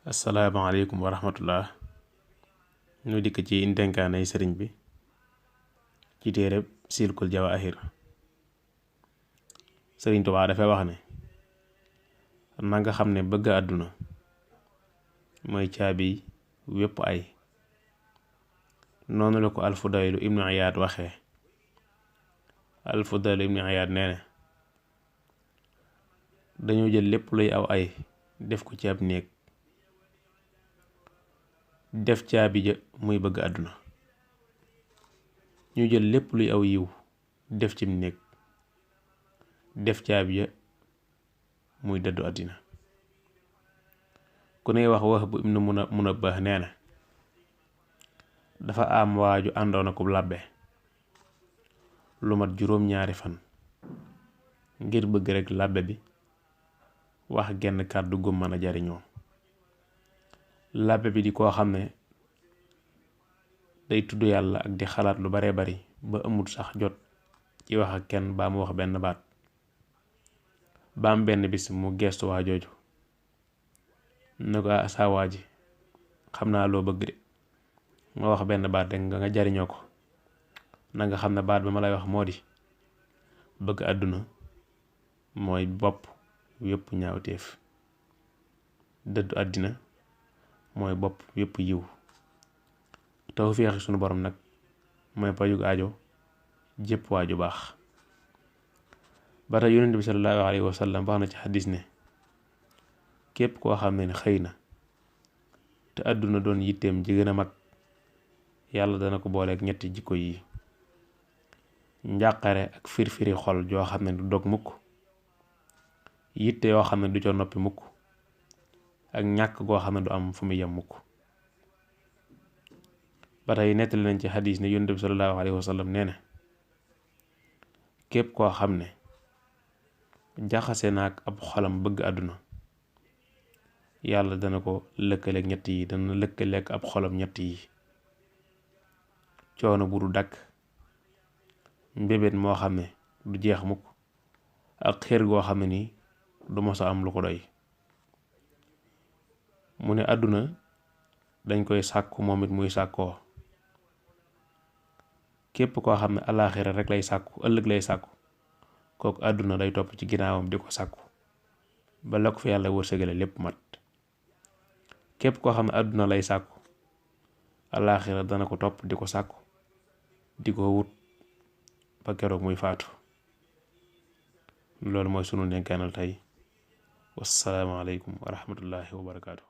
asalaamaaleykum wa rahmatullah ñu dikk ci ndenkaanay sëriñ bi ci téereb Silkoul diawahir. sëriñ Tuubaa dafay wax ne na nga xam ne bëgg àdduna mooy caabi wépp ay. noonu la ko alfudaylu ibnu Iyaad waxee. alfudaylu ibnu Iyaad nee na dañoo jël lépp luy aw ay def ko ci ab néeg, def caabi ja muy bëgg àdduna. ñu jël lépp luy aw yiw def cim néeg, def caabi ja muy dëddu àddina. ku ney wax Wahb ibnu Munabbah nee na dafa am waaju àndoon ak làbbe lu mat juróom-ñaari fan ngir bëgg rekk làbbe bi wax genn kàddu gum mën a jariñoo. làbbe bi di koo xam ne day tudd yàlla ak di xalaat lu bare bari ba amut sax jot ci wax ak kenn baa mu wax benn baat. baam benn bis mu geestu waa jooju ne ko saa waa ji xam naa loo bëgg de, nga wax benn baat rek nga jariñoo ko. na nga xam ne baat ba ma lay wax moo di bëgg àdduna mooy bopp yépp ñaawteef, dëddu àddina mooy bopp yépp yiw. tawfeexi sunu borom nag mooy pajug aajo jépp waaju baax. ba tey yonent bi sallallahu alayhi wa sallam wax na ci xadis ne képp koo xam ne xëy na te àdduna doon yitteem ji gën a mag, yàlla dana ko booleeg ñetti jikko yi: njàqare ak firfiri xol joo xam ne du dog mukk, yitte yoo xam ne du ca noppi mukk, ak ñàkk goo xam ne du am fu mu yem mukk. ba tey nettali nañ ci xadis ne yonent bi sallallahu alayhi wa sallam nee na képp koo xam ne jaxase naak ab xolam bëgg àdduna, yàlla dana ko lëkkaleeg ñett yi, dana lëkkaleeg ab xolam ñett yi: coono bu du dakk, mbébét moo xam ne du jeex mukk, ak xër goo xam ne nii du mos a am lu ko doy. mu ne àdduna dañ koy sàkku moom it muy sàkkoo. képp koo xam ne alaaxira rek lay sàkku, ëllëg lay sàkku, kooku àdduna day topp ci ginnaawam di ko sàkku ba la ko fi yàlla wërsëgale lépp mat. képp koo xam ne àdduna lay sàkku, alaaxira dana ko topp di ko sàkku di ko wut ba keroog muy faatu. loolu mooy sunu ndénkaanal tey. wassalaamu aleykum wa rahmatullahi wa barakaatu.